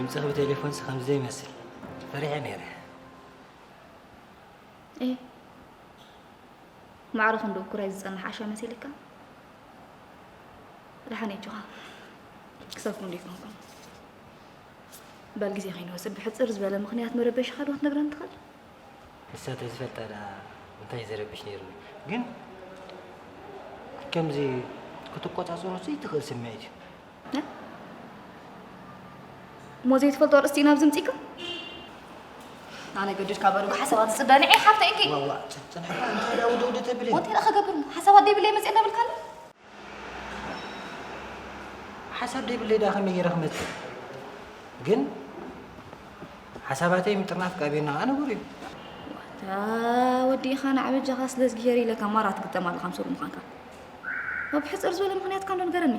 ድምፅኺ ብቴሌፎንስ ከም ዘይመስል ፈሪሐ ነይረ። እ ማዕረ ክንዲ እኩራይ ዝፀንሕ ዓሻ መሲልካ? ደሓን እጆኻ ክሳብ ክንዲ ይኮንኩም። በል ግዜ ከይንወስድ ብሕፅር ዝበለ ምኽንያት መረበሽኻ ዶ ክትነግረኒ ትኽእል? ንሳ ተዝፈልጣ ደኣ እንታይ ዘረብሽ ነይሩኒ። ግን ከምዚ ክትቆፃፀሮ ዘይትኽእል ስምዒት እዩ። እሞ ዘይትፈልጦ ኣርእስቲ ኢና ኣብዚ ምፅኢካ? ኣነ ገድድካ በርጉ ሓሳባት ዝፅበ ንዒ ሓፍተ ኢኪ። ዋዋ ፅንሕካ እንታይ ደኣ ውደ ውደ ተብሊ። ወንቴ ደኣ ከገብር ሓሳባት ደይብለይ መፅእ እናብልካ ኣሎ። ሓሳብ ደይብለይ ደኣ ከመይ ገይረ ክመፅእ? ግን ሓሳባተይ ምጥርናፍ ቃቤና ከዓ ንቡር እዩ። ዋታ ወዲእኻ ንዓበጃኻ ስለ ዝግሄር ኢለ ካብ ማራ ትግጠም ኣለኻ ምሰሉ ምዃንካ። ኣብ ሕፅር ዝበለ ምኽንያትካ እንዶ ንገረኒ።